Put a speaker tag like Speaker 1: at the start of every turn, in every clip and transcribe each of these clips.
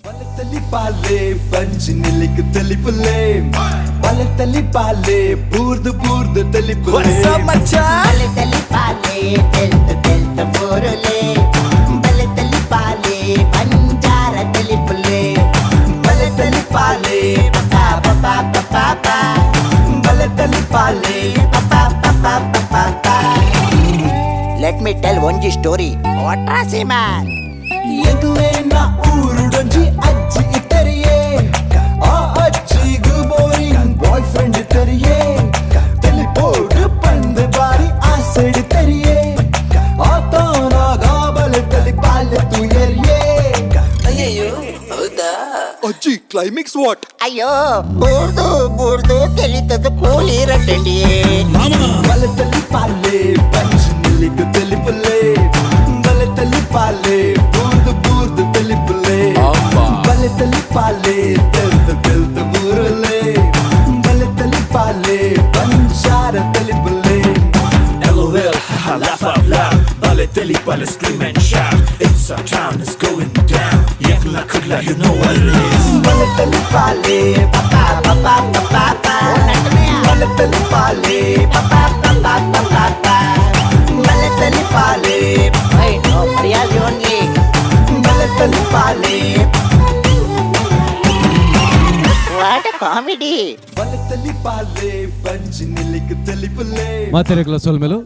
Speaker 1: ಬಲತಲಿ ಬಂಜಿ ನಿಲಿಕ್ ತೆಲಿಪುಲೆ ಬಲತಲಿ ಪಾಲೆ ಬೂರ್ದು ಬೂರ್ದು ತೆಲಿಪುಲೆ.
Speaker 2: ಬಲತಲಿ ಪಾಲೆ ತೆಲ್ತ ತೆಲ್ತ ಬೋರುಲೆ, ಬಲತಲಿ ಪಾಲೆ ಬಂಜಾರ ತೆಲಿಪುಲೆ,
Speaker 1: ಬಲತಲಿ ಪಾಲೆ
Speaker 2: ಪಾ ಪಾ ಪಾ ಪಾ ಪಾ,
Speaker 1: ಬಲತಲಿ ಪಾಲೆ
Speaker 2: ಪಾ ಪಾ ಪಾ ಪಾ ಪಾ. Let me tell ಒಂಜಿ ಸ್ಟೋರಿ ವಾಟ್ರಾಸಿ ಮ್ಯಾನ್.
Speaker 1: ಎಂಕ್ಲೇನ ಊರುಡೊಂಜಿ ಅಜ್ಜಿ ಇತ್ತರಿಯೇ, ಆ ಅಜ್ಜಿಗು ಬೋರಿಂಗ್ ಬಾಯ್ ಫ್ರೆಂಡ್ ತೆರಿಯೇ, ತೆಲಿಪೋಡು ಪಂದು ಬಾರಿ ಆಸೆಡು ತೆರಿಯೇ, ಆತಾನ ಗಾಬಲ ತಲಿ ಪಾಲೆ ತುಯರಿಯೇ.
Speaker 3: ಅಯ್ಯಯ್ಯೋ, ಹೌದಾ?
Speaker 1: ಅಜ್ಜಿ, ಕ್ಲೈಮ್ಯಾಕ್ಸ್ what?
Speaker 2: ಅಯ್ಯೋ, ಬೂರ್ದು ಬೂರ್ದು ತೆಲಿತದ ಕೂಲಿ ರಟ್ಟಂಡಿಯೇ.
Speaker 1: ಬಲತಲಿ ಪಾಲೆ ಬಂಜಿ ನಿಲ್ಲಿಗು ತೆಲಿಪುಲೆ, ಬಲತಲಿ ಪಾಲೆ ಬೂರ್ದು ಬೂರ್ದು ತೆಲಿಪುಲೆ, ಬಲತಲಿ ಪಾಲೆ ತೆಲ್ತ ತೆಲ್ತ ಬೂರುಲೆ, ಬಲತಲಿ ಪಾಲೆ ಬಂಜಾರ ತೆಲಿಪುಲೆ.
Speaker 4: LOL, haha, laugh out loud. Balotelli, bale, scream and shout. It's our town, it's going down. Yakla kudla, you know what it is.
Speaker 1: ಬಲತಲಿ ಪಾಲೆ
Speaker 2: ಪಾ ಪಾ ಪಾ ಪಾ ಪಾ,
Speaker 1: ಬಲತಲಿ ಪಾಲೆ
Speaker 2: ಪಾ ಪಾ ಪಾ ಪಾ ಪಾ,
Speaker 1: ಬಲತಲಿ ಪಾಲೆ
Speaker 2: I know ಮರ್ಯಾದೆ ಓನ್ಲಿ.
Speaker 1: ಬಲತಲಿ ಪಾಲೆ.
Speaker 2: What comedy.
Speaker 1: ಬಲತಲಿ ಪಾಲೆ ಬಂಜಿ ನಿಲ್ಲಿಕ್ ತೆಲಿಪುಲೆ.
Speaker 5: ಮಾತೆರೆಗಳ ಸೊಲ್ಮೆಲು.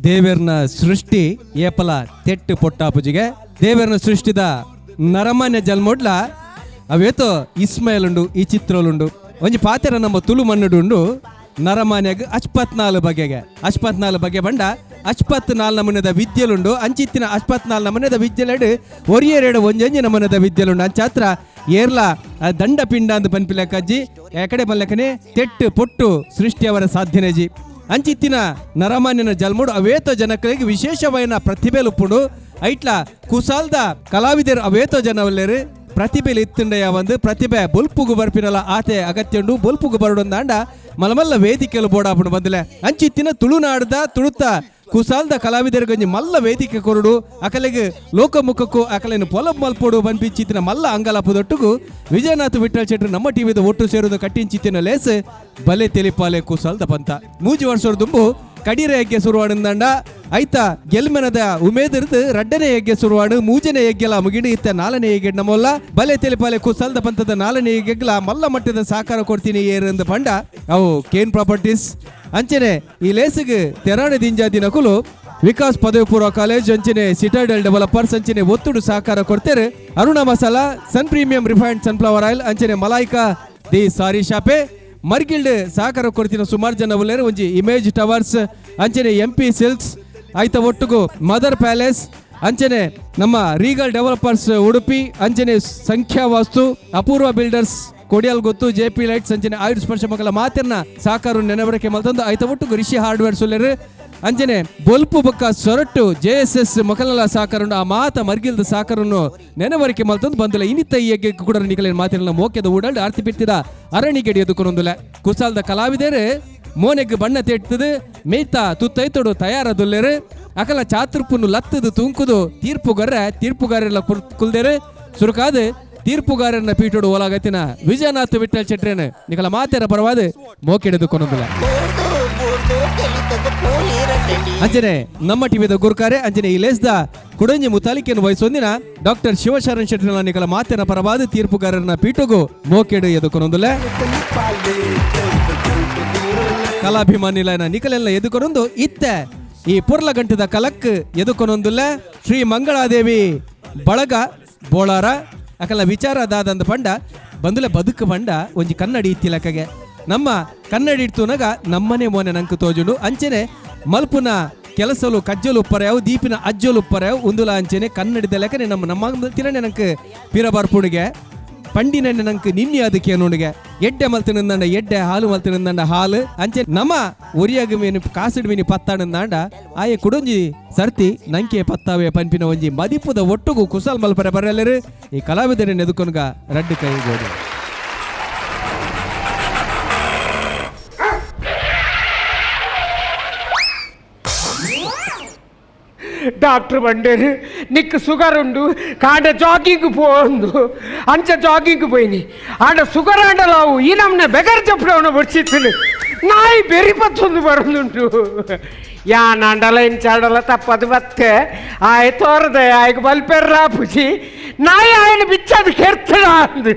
Speaker 5: ದೇವೆರ್ನ ಸೃಷ್ಟಿ ಏಪಲ ತೆಟ್ಟು ಪೊಟ್ಟಾಪುಜಿಗೆ. ದೇವೆರ್ನ ಸೃಷ್ಟಿದ ನರಮಾನ್ಯ ಜನ್ಮೊಡ್ಲ ಅವೇತೋ ಇಸ್ಮಾಯಿಲುಂಡು, ಈ ಚಿತ್ರಲುಂಡು. ಒಂಜಿ ಪಾತೆರ ನಮ್ಮ ತುಳು ಮಣ್ಣುಡುಂಡು, ನರಮಾನ್ಯಗ್ ಅಚ್ಪತ್ನಾಲು ಬಗೆಗೆ. ಅಚ್ಪತ್ನಾಲು ಬಗೆ ಬಂಡ ಅಚ್ಪತ್ನಾಲ್ ನಮೂನೆದ ವಿದ್ಯೆಲುಂಡು. ಅಂಚಿತ್ತಿನ ಅಚ್ಪತ್ನಾಲ್ ನಮೂನೆದ ವಿದ್ಯೆಲೆಡು ಒರಿಯರೇಡು ಒಂಜೊಂಜಿ ನಮೂನೆದ ವಿದ್ಯೆಲುಂಡು. ಅಂಚಾತ್ರ ಏರ್ಲ ಆ ದಂಡ ಪಿಂಡ ಅಂದ್ ಪನ್ಪಿಲೆಕ್ಕಜ್ಜಿ, ಎಕಡೆ ಬಲ್ಲಕನೆ ತೆಟ್ಟು ಪೊಟ್ಟು ಸೃಷ್ಟಿಯವರ ಸಾಧ್ಯನೇಜಿ. ಅಂಚಿತ್ತಿನ ನರಮಾನ್ಯನ ಜನ್ಮುಡು ಅವೇತೋ ಜನಗಳಿಗೆ ವಿಶೇಷವಾಯಿನ ಪ್ರತಿಭೆಲುಪ್ಪುಂಡು. ಐಟ್ಲ ಕುಸಾಲ್ದ ಕಲಾವಿದರು ಅವೇತೋ ಜನವಲ್ಲೇರು ಪ್ರತಿಭೆಲಿ ಇತ್ತುಂಡಯ ಒಂದು ಪ್ರತಿಭೆ ಬೊಲ್ಪುಗು ಬರ್ಪಿನಲ ಆತೆ ಅಗತ್ಯ ಉಂಡು. ಬೊಲ್ಪುಗು ಬರಡೊಂದಾಂಡ ಮಲಮಲ್ಲ ವೇದಿಕೆಲು ಬೋಡಾಪುಂಡು ಬಂದಲೆ. ಅಂಚಿತ್ತಿನ ತುಳುನಾಡ್ದ ತುಳುತ್ತ ಕುಸಾಲ್ದ ಕಲಾವಿದರಿಗೊಂಜಿ ಮಲ್ಲ ವೇದಿಕೆ ಕೊರಡು, ಅಕಲೆಗ್ ಲೋಕಮುಖಕ್ಕೂ ಅಕಲೆನ್ ಪೊಲಬ್ ಮಲ್ಪೊಡು ಬನ್ಪಿಂಚಿತ್ತಿನ ಮಲ್ಲ ಅಂಗಲಾಪುದೊಟ್ಟುಗು ವಿಜಯನಾಥ್ ವಿಠಲ್ ಶೆಟ್ರು ನಮ್ಮ ಟಿವಿದ ಒಟ್ಟು ಸೇರುದು ಕಟ್ಟಿಂಚಿತ್ತಿನ ಲೇಸ್ ಬಲೆ ತೆಲಿಪಾಲೆ ಕುಸಾಲ್ದ ಪಂತ. ಮೂಜಿ ವರ್ಷದ ದುಂಬು ಕಡೀರ ಯಜ್ಞ ಶುರುವಾಡಿಂದಂಡ ಐತ ಗೆಲ್ಮೆನದ ಉಮೇದಿರ್ದು ರಡ್ಡನೇ ಯಜ್ಞ ಶುರುವಾಡು, ಮೂಜನೇ ಯಜ್ಞಲ ಮುಗಿಡು ಇತ್ತ ನಾಲ್ನೇ ಯಜ್ಞ ನಮ್ಮಲ್ಲ ಬಲೆ ತೆಲಿಪಾಲೆ ಕುಸಲ್ದ ಪಂತದ ನಾಲ್ನೇ ಯಜ್ಞಲ ಮಲ್ಲ ಮಟ್ಟದ ಸಾಕಾರ ಕೊಡ್ತೀನಿ ಏರಂದು ಪಂಡ ಅವು ಕೇನ್ ಪ್ರಾಪರ್ಟೀಸ್. ಅಂಚನೆ ಈ ಲೇಸಿಗೆ ತೆರಾಣೆ ದಿಂಜಾ ದಿನಕುಲು ವಿಕಾಸ್ ಪದವಿ ಪೂರ್ವ ಕಾಲೇಜ್, ಅಂಚನೆ ಸಿಟಾಡೆಲ್ ಡೆವಲಪರ್ಸ್, ಅಂಚನೆ ಒತ್ತುಡು ಸಹಕಾರ ಕೊಡ್ತೇರೆ Aruna masala, Sun premium refined sunflower oil, ಅಂಚನೆ ಮಲಾಯ್ಕಾ the ಸಾರಿ ಶಾಪೆ. ಮರ್ಗಿಲ್ಡ್ ಸಹಕಾರ ಕೊಡ್ತಿನ ಸುಮಾರು ಜನ ಉಲ್ಲೇರು. ಒಂಜಿ ಇಮೇಜ್ ಟವರ್ಸ್, ಅಂಚನೆ ಎಂ ಪಿ ಸಿಲ್ಕ್ಸ್, ಆಯ್ತ ಒಟ್ಟುಗು ಮದರ್ ಪ್ಯಾಲೇಸ್, ಅಂಚನೆ ನಮ್ಮ ರೀಗಲ್ ಡೆವಲಪರ್ಸ್ ಉಡುಪಿ, ಅಂಚನೆ ಸಂಖ್ಯಾ ವಾಸ್ತು, ಅಪೂರ್ವ ಬಿಲ್ಡರ್ಸ್ ಕೊಡಿಯಲ್ ಗೊತ್ತು, ಜೆ ಪಿ ಲೈಟ್ಸ್, ಅಂಚನೆ ಆಯುರ್ ಸ್ಪರ್ಶ ಮಕ್ಕಳ ಮಾತಿನ ಸಾಕಾರ ನೆನವರಿಕೆ ಮಲ್ತಂದು. ಆಯ್ತ ಒಟ್ಟುಗು ರಿಷಿ ಹಾರ್ಡ್ವೇರ್ ಸುಲ್ಲೇರು, ಅಂಚನೆ ಬೊಲ್ಪು ಬೊಕ್ಕ ಸೊರಟ್ಟು ಜೆ ಎಸ್ ಎಸ್ ಮಕ್ಕಳ ಸಾಕರುಂಡು. ಆ ಮಾತ ಮರ್ಗಿಲ್ದ ಸಾಕರನ್ನು ನೆನವರಿಕೆ ಮಲ್ತಂದು ಬಂದಿಲ್ಲ. ಇನ್ನಿತ್ತ ಈ ಯಜ್ಞಕ್ಕೆ ಕೂಡ ನಿಕಲಿನ ಮಾತಿನ ಮೋಕೆದ ಊಡಾಡಿ ಆರ್ತಿ ಬಿತ್ತಿದ ಅರಣಿಗೆಡಿ ಎದುಕೊಂದುಲೆ. ಕುಸಾಲ್ದ ಕಲಾವಿದರು ಮೋನೆಗ್ ಬಣ್ಣ ತೇಟ್ತದು ಮೇಯ್ತಾ ತುತ್ತೈತೊಡು ತಯಾರದುಲ್ಲೇರು. ಅಕಲ ಚಾತುರ್ಪುನು ಲತ್ತದು ತೂಂಕುದು ತೀರ್ಪುಗಾರ ತೀರ್ಪುಗಾರೆಲ್ಲ ಕುಲ್ದೇರು. ಸುರುಕಾದು ತೀರ್ಪುಗಾರನ ಪೀಠೋಡು ಓಲಾಗತ್ತಿನ ವಿಜಯನಾಥ್ ವಿಠಲ್ ಶೆಟ್ರೇನು ನಿಕಲ ಮಾತೆರ ಪರವಾದ ಮೋಕೆಡೆದು ಕೊನೊಂದುಲ.
Speaker 2: ಬೂರ್ದು ಬೂರ್ದು ತೆಲಿತದ ಕೂಲಿ ರಟ್ಟಂಡಿ.
Speaker 5: ಅಂಜನೆ ನಮ್ಮ ಟಿವಿದ ಗುರುಕಾರೆ, ಅಂಜನೆ ಈ ಲೇಸ್ದ ಕುಡಂಜಿ ಮುತಾಲಿಕೆಯನ್ನು ವಹಿಸೊಂದಿನ ಡಾಕ್ಟರ್ ಶಿವಶರಣ್ ಶೆಟ್ಟರ್ನ ನಿಕಲ ಮಾತಿನ ಪರವಾದ ತೀರ್ಪುಗಾರನ ಪೀಠಗೂ ಮೋಕೆಡು ಎದುಕೊನೊಂದುಲೆ. ಕಲಾಭಿಮಾನಿಲನ ನಿಕಲೆಲ್ಲ ಎದುಕೊನೊಂದು ಇತ್ತೆ ಈ ಪುರ್ಲ ಗಂಟದ ಕಲಕ್ ಎದುಕೊನೊಂದುಲ್ಲ ಶ್ರೀ ಮಂಗಳಾದೇವಿ ಬಳಗ ಬೋಳಾರ. ಅಕಲ ವಿಚಾರ ದಾದಂದ ಪಂಡ ಬಂದುಲೆ ಬದುಕು ಪಂಡ ಒಂಜಿ ಕನ್ನಡಿ ಇತ್ತಿಲಕಗೆ. ನಮ್ಮ ಕನ್ನಡಿ ಇಡ್ತುನಗ ನಮ್ಮನೆ ಮೋನೆ ನಂಕು ತೋಜುಂಡು. ಅಂಚನೆ ಮಲ್ಪುನ ಕೆಲಸಲು ಕಜ್ಜಲು ಉಪ್ಪರೆವು, ದೀಪಿನ ಅಜ್ಜಲು ಉಪ್ಪರೆವು ಉಂದುಲ. ಅಂಚನೆ ಕನ್ನಡಿದ ಲೆಕ್ಕನೆ ನಮ್ಮ ನಮ್ಮ ತಿರನೆ ನಂಗೆ ಪಿರ ಬರ್ಪುಣಿಗೆ ಪಂಡಿನ ನಂಗೆ ನಿನ್ನೆ ಅದಕ್ಕೆ ನೋಡಿಗೆ ಎಡ್ಡೆ ಮಲ್ತಿನಂದಂಡ ಎಡ್ಡೆ, ಹಾಲು ಮಲ್ತಿನಂದಂಡ ಹಾಲು. ಅಂಚೆ ನಮ್ಮ ಒರಿಯಾಗ ಮೀನು ಕಾಸಿಡ್ ಮೀನು ಪತ್ತಾಣಂದಾಂಡ ಆಯೆ ಕುಡೊಂಜಿ ಸರ್ತಿ ನಂಕೆ ಪತ್ತಾವೆ ಪಂಪಿನ ಒಂಜಿ ಮದಿಪುದ ಒಟ್ಟುಗು ಕುಸಲ್ ಮಲ್ಪರೆ ಬರಲ್ಲರು. ಈ ಕಲಾವಿದರ ನೆದುಕೊನ್ಗ ರಡ್ಡು ಕೈ ಗೋಡು.
Speaker 6: Doctor ಬಂಡೇರು Nick sugar ಉಂಡು ಕಾಂಡ ಜಾಗಿಂಗ್ ಪೋಂದು ಅಂಚ ಜಾಗಿಂಗ್ ಪೋಯಿನಿ ಆಂಡ ಸುಗರ್ ಆಂಡಲಾವು ಈ ನಮ್ನೆ ಬೆಗರ್ ಚಪ್ಪಡವನ ಬಡ್ಸಿತ್ತು ನಾಯಿ ಬೆರಿ ಪತ್ತೊಂದು ಬರೋದುಂಟು ಯಾನಾಂಡಲ ಇಂಚಾಡಲ ತಪ್ಪದು ಬತ್ತೆ ಆಯ್ ತೋರದೆ ಆಯ್ಕೆ ಬಲ್ಪೆರ್ರಾ ಪುಜಿ ನಾಯಿ ಆಯನ ಬಿಚ್ಚದು ಕೆರ್ತಡ ಅಂದು.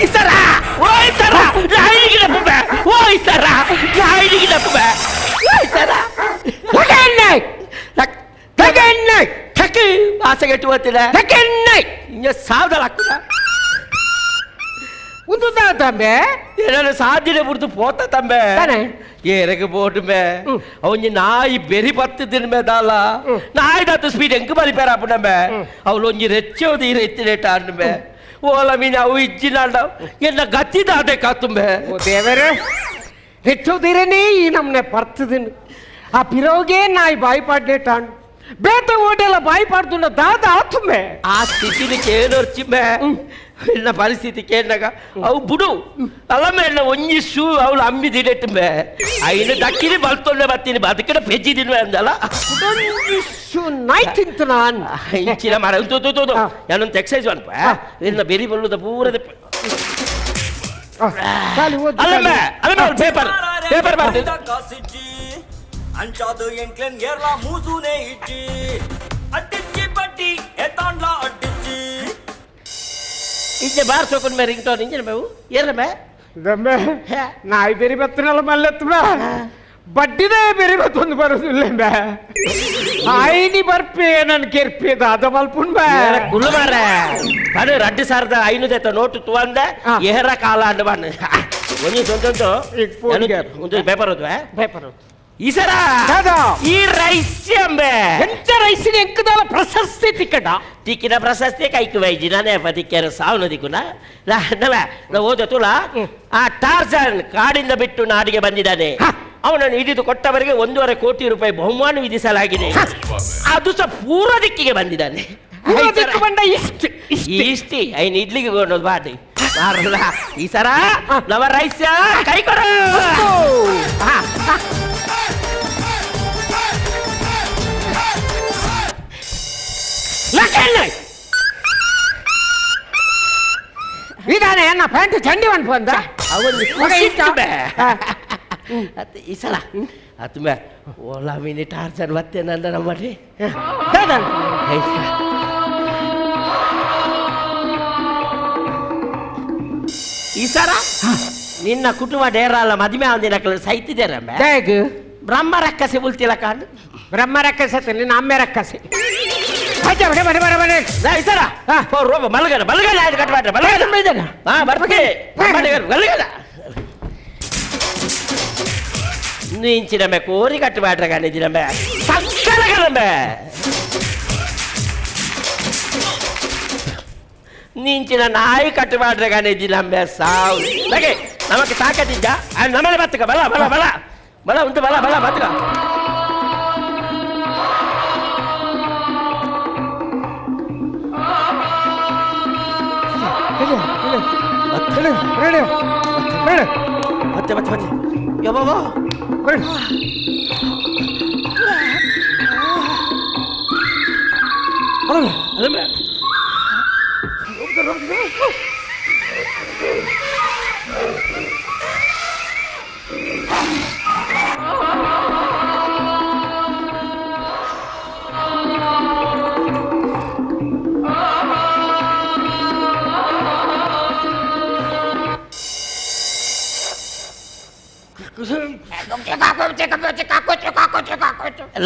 Speaker 3: ಇಸರ ಓ ಇಸರ ನಾಯಿಗೆ ನಪ್ಪುಬೆ ಓ ಇಸರ ನಾಯಿಗೆ ನಪ್ಪುಬೆ ಓ ಇಸರ ಥಕ್ಕೆ ಆಸೆಗೆಟ್ಟು ಬರ್ತಿಲ್ಲ ಇಂಜ ಸಾವ್ದಲ್ಲ ಹಾಕುದ
Speaker 6: ಒಂದು ತಂಬೆ
Speaker 3: ಏನಾದ್ರು ಸಾಧ್ಯನೆ ಬಿಡ್ದು ಪೋತ ತಂಬೆ
Speaker 6: ತಾನೆ?
Speaker 3: ಏರಗೆ ಬೋಟುಮೆ ಅವನ್ ನಾಯಿ ಬೆರಿ ಪತ್ತಿನ ಮೇದಾಲ ನಾಯಿ ದಾತು ಸ್ಪೀಡ್ ಎಂಕ್ ಬಲಿಪೇರ ಅಪ್ಪುನಂಬೆ ಅವಳು ಒಂಜಿ ರೆಚ್ಚೋದು ಈ ರೆತ್ತಿನೇಟ ಅನ್ನುಮೆ ಓಲ ಮೀನ ಅವು ಇಜ್ಜಿನಾಂಡ ಎನ್ನ ಗತಿ ದಾದೆ ಕಾತುಂಬೆ.
Speaker 6: ಓ ದೇವರೇ, ಹೆಚ್ಚುದಿರನೇ ಈ ನಮ್ನೆ ಪರ್ತದಿನ ಆ ಪಿರೋಗೆ ನಾಯಿ ಬಾಯಿ ಪಾಡ್ಲೇಟಾಣ್ ಬೇತ ಓಟೆಲ್ಲ ಬಾಯಿ ಪಾಡ್ದುಂಡ ದಾದ ಆತುಂಬೆ.
Speaker 3: ಆ ಸ್ಥಿತಿని ಕೇಳೊರ್ಚಿಂಬೆ ಎನ್ನ ಪರಿಸ್ಥಿತಿ ಕೇಳಿದಾಗ ಅವು ಬುಡು ಅಲ್ಲಮ್ಮ ಎನ್ನ ಒಂಜಿ ಶೂ ಅವಳು ಅಮ್ಮಿ ದಿಡೆಟ್ಟುಂಬೆ ಐನು ದಕ್ಕಿನಿ ಬಲ್ತೊಂಡೆ ಬತ್ತೀನಿ ಬದುಕಿನ ಪೆಜ್ಜಿ ತಿನ್ವೆ ಅಂದಲ್ಲ.
Speaker 6: ಶೂ ನಾಯಿ ತಿಂತು ನಾನ್.
Speaker 3: ಇಂಚಿನ ಮರ ತೂ ತೂ ತೂ ನಾನೊಂದು ಎಕ್ಸೈಸ್ ಅನ್ಪ ಇನ್ನ ಬೆರಿ ಬಲ್ಲುದ ಪೂರದ.
Speaker 6: ಖಾಲಿ ಓದು.
Speaker 3: ಅಲ್ಲಮ್ಮ ಅಲ್ಲಮ್ಮ ಪೇಪರ್ ಪೇಪರ್ ಬರ್ತೀನಿ.
Speaker 7: ಕಾಸಿಚ್ಚಿ ಅಂಚಾದು ಎಂಕ್ಲೆನ್ ಏರ್ಲಾ ಮೂಸುನೆ ಇಚ್ಚಿ ಅಟ್ಟಿಚ್ಚಿ ಪಟ್ಟಿ ಎತ್ತಾಂಡ್ಲಾ ಅಟ್ಟಿಚ್ಚಿ.
Speaker 3: ಇಂಚೆ ಬಾರ್ ಸೋಕೊಂಡು ಮೇ ರಿಂಗ್ ಟೋನ್ ಇಂಚಿನ ಮೇವು ಏರ್ಲಮ್ಮ.
Speaker 6: ದಮ್ಮೆ ನಾಯಿ ಬೆರಿ ಬತ್ತನಲ್ಲ ಮಲ್ಲೆತ್ತುವ ಬಡ್ಡಿದೇ ಬೆರಿ ಬತ್ತೊಂದು ಬರೋದಿಲ್ಲ ಬೇ ಆಯ್ನಿ ಬರ್ಪೆ ನನ್ ಕೆರ್ಪೆ ದಾದ ಮಲ್ಪುಣ್ ಬೇ.
Speaker 3: ಕುಲ್ಲು ಮಾರ್ರೆ ಪನು ರಡ್ಡು ಸಾವಿರದ ಐನೂರ ನೋಟು ತುವಂದ ಏರ ಕಾಲ ಅಂಡ್ ಬಣ್ಣ ಒಂಜಿ ಸೊಂತ.
Speaker 6: ಈಗ ಫೋನ್ಗೆ.
Speaker 3: ಒಂದು ಪೇಪರ್ ಓದುವೆ.
Speaker 6: ಪೇಪರ್.
Speaker 3: ಈ ಸರ
Speaker 6: ದಾದಾ.
Speaker 3: ಈ ರೈಸ್ ಅಂಬೆ.
Speaker 6: ಎಂಚ ರೈಸಿನ ಎಂಕದಾಲ ಪ್ರಶಸ್ತಿ ತಿಕ್ಕಡ.
Speaker 3: ತಿಕ್ಕಿನ ಪ್ರಶಸ್ತಿ ಕೈಕು ವೈಜಿ ನಾನೇ ಪದಿಕ್ಕೆರ ಸಾವು ದಿಕ್ಕುನ ನವ ಓದ ತುಲ ಆ ಟಾರ್ಜನ್ ಕಾಡಿಂದ ಬಿಟ್ಟು ನಾಡಿಗೆ ಬಂದಿದ್ದಾನೆ. ಅವನನ್ನು ಹಿಡಿದು ಕೊಟ್ಟವರಿಗೆ 1.5 ಕೋಟಿ ರೂಪಾಯಿ ಬಹುಮಾನ ವಿಧಿಸಲಾಗಿದೆ. ಅದು ಸಹ ಪೂರ್ವ ದಿಕ್ಕಿಗೆ ಬಂದಿದ್ದಾನೆ.
Speaker 6: ಪೂರ್ವ ದಿಕ್ಕು ಬಂಡ ಇಷ್ಟು
Speaker 3: ಇಷ್ಟಿ ಐನ್ ಇಡ್ಲಿಗೆ ಕೊಂಡೋದು ಬಾಟಿ ಮಾರಲ್ಲ. ಈ ಸರ ನವ ರೈಸ್ ಕೈ ಕೊಡು.
Speaker 6: ಇದಾನೆ ಅನ್ನ ಪ್ಯಾಂಟ್ ಚಂಡಿ ಬಂದ.
Speaker 3: ಅವನು
Speaker 6: ಮಗ ಇಷ್ಟ?
Speaker 3: ಈ ಸಲ ಅತ್ಮೆ ಓಲಾ ಮಿನಿ ಟಾರ್ಚರ್ ಮತ್ತೆ ನನ್ನ ನಮ್ಮಲ್ಲಿ. ಈ ಸರ ನಿನ್ನ ಕುಟುಂಬ ಡೇರಲ್ಲ ಮದುವೆ ಆದ ಸೈತಿದ್ದೇರಮ್ಮ.
Speaker 6: ಹೇಗ್?
Speaker 3: ಬ್ರಹ್ಮ ರಕ್ಕಸೆ ಬುಲ್ತಿಲ್ಲ ಕಾಂಡು.
Speaker 6: ಬ್ರಹ್ಮ ರಕ್ಕಸೆ ನಿನ್ನ ಅಮ್ಮೆ ರಕ್ಕಸೆ. ಬಡ ಬಡ ಬಡ ಬಡ.
Speaker 3: ಈ ಸರ ರೋಬ ಮಲಗಡ ಮಲಗಡ ಆಯ್ತು ಕಟ್ ಮಲಗಡ. ಹಾ ಬರ್ತೀನಿ ಮಲಗಡ ನಿಂಚಿನಮ್ಮೆ ಕೋರಿ ಕಟ್ಟು ಬ್ಯಾಟ್ರ ಕಾಣಿದ್ದೀನಮ್ಮೆ ಸಕ್ಕಲಗಲಮ್ಮೆ ನಿಂಚಿನ ನಾಯಿ ಕಟ್ಟು ಮಾಡ್ರೆ ಕಾಣಿದ್ದೀನಮ್ಮೆ ಸಾವು ನಗೆ ನಮಗೆ ತಾಕತ್ತಿದ್ದ ನಮ್ಮನೆ ಬತ್ತಕ ಬಲ ಬಲ ಬಲ ಬಲ ಉಂಟು ಬಲ ಬಲ ಬತ್ತಕ. ಮತ್ತೆ ಮತ್ತೆ ಮತ್ತೆ ಯಬ್ಬಬ್ಬ. ಅಲ್ಲಮ್ಮ.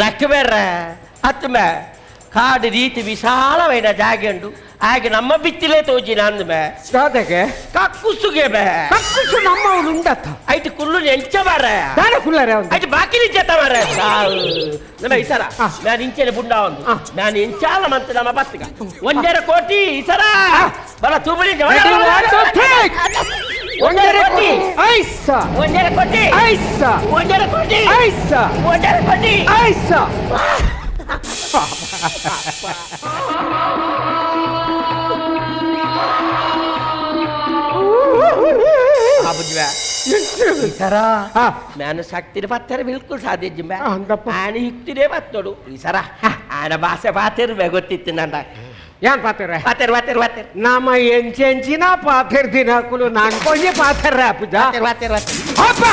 Speaker 3: ಲಕ್ಷ್ಮೇರ ಅತ್ತಮೆ ಕಾಡು ರೀತಿ ವಿಶಾಲವೈನ ಜಾಗೆ ಉಂಟು ಹಾಗೆ ನಮ್ಮ ಬಿತ್ತಿಲೇ ತೋಜಿ ನಂದುಮೆ.
Speaker 6: ದಾದಗೆ
Speaker 3: ಕಕ್ಕುಸುಗೆ ಬೆ.
Speaker 6: ಕಕ್ಕುಸು ನಮ್ಮ ಅವನು ಉಂಡತ್ತ.
Speaker 3: ಐಟ್ ಕುಲ್ಲು ಎಂಚ ಬಾರ.
Speaker 6: ದಾನ ಕುಲ್ಲರೆ ಅವನು.
Speaker 3: ಐಟ್ ಬಾಕಿ ನಿಂಚ ಮಾರ ನಮ್ಮ ಇಸರ ನಾನು ಇಂಚೆನೆ ಬುಂಡ ಒಂದು ನಾನು ಇಂಚಾಲ ಮಂತ ನಮ್ಮ ಬತ್ತಿಗ 1.5 ಕೋಟಿ ಇಸರ ಬಲ ತೂಬಳಿ.
Speaker 6: Ready, one, two, three.
Speaker 3: 1.5 ಕೋಟಿ.
Speaker 6: ಐಸ.
Speaker 3: 1.5 ಕೋಟಿ.
Speaker 6: ಐಸ.
Speaker 3: 1.5 ಕೋಟಿ.
Speaker 6: ಐಸ.
Speaker 3: 1.5 ಕೋಟಿ.
Speaker 6: ಐಸ.
Speaker 3: ಆ ಬುಜ್ವೆ ಈ ಸರ
Speaker 6: ಆ.
Speaker 3: ನಾನು ಶಕ್ತಿನ ಪತ್ತರ ಬಿಲ್ಕುಲ್ ಸಾಧ್ಯ ಜಿಂಬೆ.
Speaker 6: ಅಂದಪ್ಪ.
Speaker 3: ಆನೆ ಯುಕ್ತಿನೇ ಬತ್ತೋಡು ಈ ಸರ. ಆನ ಭಾಷೆ ಪಾತಿರ್ಬೆ ಗೊತ್ತಿತ್ತು ನನ್ನ.
Speaker 6: ಏನ್ ಪಾತ್ರ?
Speaker 3: ಪಾತೆರ್ ಪಾತೆರ್ ಪಾತೆರ್.
Speaker 6: ನಮ್ಮ ಎಂಚೆಂಚಿನ ಪಾತೆರ್ ದಿನಕುಲು ನಾನ್ ಕೊಂಜಿ ಪಾತೆರ ಪೂಜಾ.
Speaker 3: ಪಾತೆರ್ ಪಾತೆರ್ ಪಾತೆರ್.
Speaker 6: ಅಪ್ಪ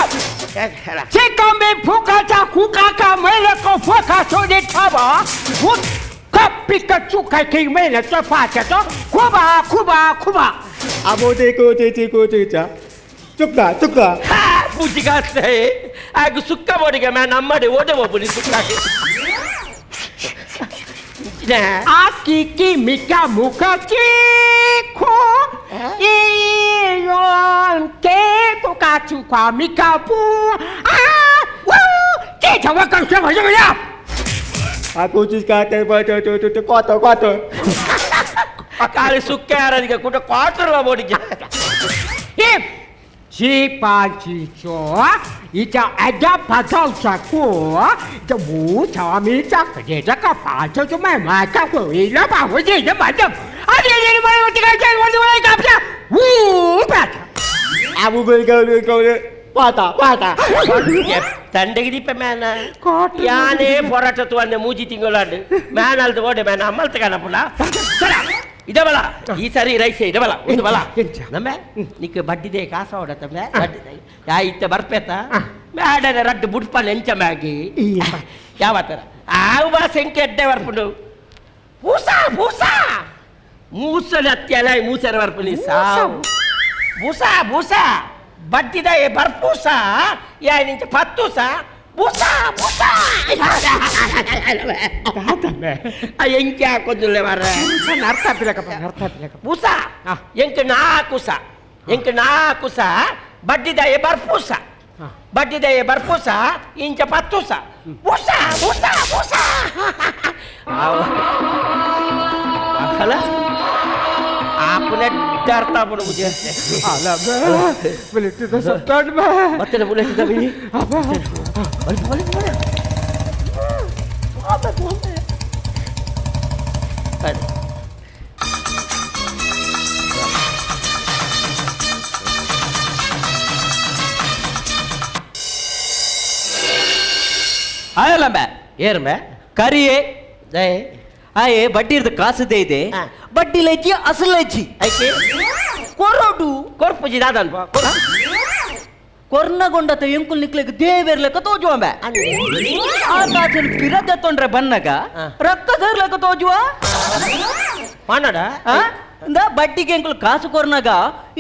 Speaker 6: ಚಿಕ್ಕಂಬೆ ಫುಕಾಚ ಕುಕಾಕ ಮೇಲಕ ಫೋಕ ಸೋದೆ ಠಾಬ ಪಿಕ್ಕ ಚುಕ್ಕ ಕೈ ಮೇಲೆ ಫಾಚ ಕುಬಾ ಕುಬಾ ಕುಬಾ.
Speaker 3: ಪೂಜಿಗಾಸ್ತೆ ಆಗ ಸುಕ್ಕ ಬೋಡಿಗೆ ಮ್ಯಾ ನಮ್ಮಡೆ ಓಡೆ ಒಬ್ಬನಿ ಸುಕ್ಕಾಗೆ.
Speaker 6: ಆ ಕಿ ಕಿ ಮಿಕ ಮುಖ ಚಿ ಖೋ ಈ ಯೋನ್ ಕೆ ಕುಕಾ ಚುಕಾ ಮಿಕ ಪು ಆ ವು这条我刚学完什么呀？
Speaker 3: ಕಾಲಿ ಸುಕ್ಕ ಯಾರದಿಗೆ ಕುಟ ಕ್ವಾರ್ಟರ್ ಬೋಡಿಗೆ.
Speaker 6: 一七八七九，一叫二家八早上过，这五条米家这这个八九就买买个回了吧，我这这买的，啊你你你我这个这我我个不是五百。
Speaker 3: ತಂಡಗಿರಿಪ ಮ್ಯಾನ ಯಾನೇ ಪೊರಾಟ ತುವಂದೆ ಮೂಜಿ ತಿಂಗಳಾಂಡು ಮ್ಯಾನ್ ಅಲ್ದು ಓಡೆ ಮ್ಯಾನ್ ಅಮ್ಮಲ್ತ ಕಾಣಪುಲ್ಲ ಸರ ಇದಬಲ ಈ ಸರಿ ರೈಸ್ ಇದಬಲ ಒಂದು ಬಲ.
Speaker 6: ಎಂಚ?
Speaker 3: ನಮ್ಮ ನಿಕ್ ಬಡ್ಡಿದೆ ಕಾಸ ಹೊಡತ ಬಡ್ಡಿದೆ ಯಾ ಇತ್ತ ಬರ್ಪೇತ ಮ್ಯಾಡನೆ ರಡ್ಡು ಬುಡ್ಪನ್ ಎಂಚ ಮ್ಯಾಗಿ ಯಾವ ತರ ಆವು ಬಾ ಸೆಂಕೆ ಎಡ್ಡೆ ಬರ್ಪುಂಡು ಪೂಸಾ ಪೂಸಾ ಮೂಸಲ ಅತ್ಯಲ ಮೂಸರ ಬರ್ಪುನಿ ಸಾವು ಬೂಸಾ ಬೂಸಾ ಬಡ್ಡಿದ ಬರ್ಪೂಸ ಯಾ ನಿಂಚ ಪತ್ತೂಸ ಬೂಸಾ ಬೂಸಾ ಎಂಕೆ ಹಾಕೊಂದುಲ್ಲೆ ಮಾರ್ರೆ.
Speaker 6: ಅರ್ಥ ಆಗ್ತಿಲ್ಲಕಪ್ಪ, ಅರ್ಥ ಆಗ್ತಿಲ್ಲಕಪ್ಪ.
Speaker 3: ಬೂಸಾ ಎಂಕ್ ನಾಕುಸ ಎಂಕ್ ನಾಕುಸ ಬಡ್ಡಿದ ಬರ್ಪೂಸ ಬಡ್ಡಿದ ಬರ್ಪೂಸ ಇಂಚ ಪತ್ತೂಸ ಬೂಸಾ ಬೂಸಾ ಬೂಸಾ ಅಲ್ಲ ಆಪುನೆ ಅರ್ಥ ಆಗ್ಬಿಡು ಬುದ್ಧಿ.
Speaker 6: ಅಲ್ಲ ಬುಲೆಟ್ ಸತ್ತಾಡ್.
Speaker 3: ಮತ್ತೆ ಬುಲೆಟ್ ತಗೊಳ್ಳಿ.
Speaker 8: ಆಯಲ್ಲಂಬೆ.
Speaker 3: ಏರ್ಮೆ.
Speaker 8: ಕರಿಯೇ.
Speaker 3: ಜೈ.
Speaker 8: ಆಯೆ ಬಡ್ಡಿ ಕಾಸುದೇ ಇದೆ. ಬಡ್ಡಿ ಲಜ್ಜಿ ಅಸಲು ಲಜ್ಜಿ.
Speaker 3: ಐಕೆ.
Speaker 8: ಕೊರಡು.
Speaker 3: ಕೊರ್ಪುಜಿ ದಾದನ್ಪ.
Speaker 8: ಕೊರ್ನಗೊಂಡತ ಎಂಕುಲ್ ನಿಕ್ಲೆಗ್ ದೇವೇರ್ಲೆಕ್ಕ ತೋಜುವಂಬೆ. ಆ ಕಾಸನ್ನು ಪಿರದ ತೊಂಡ್ರೆ ಬನ್ನಗ ರೊಕ್ಕ ಸೇರ್ಲೆಕ್ಕ ತೋಜುವ.
Speaker 3: ಮಾನಡ.
Speaker 8: ಇಂದ ಬಡ್ಡಿಗೆ ಎಂಕುಲ್ ಕಾಸು ಕೊರ್ನಗ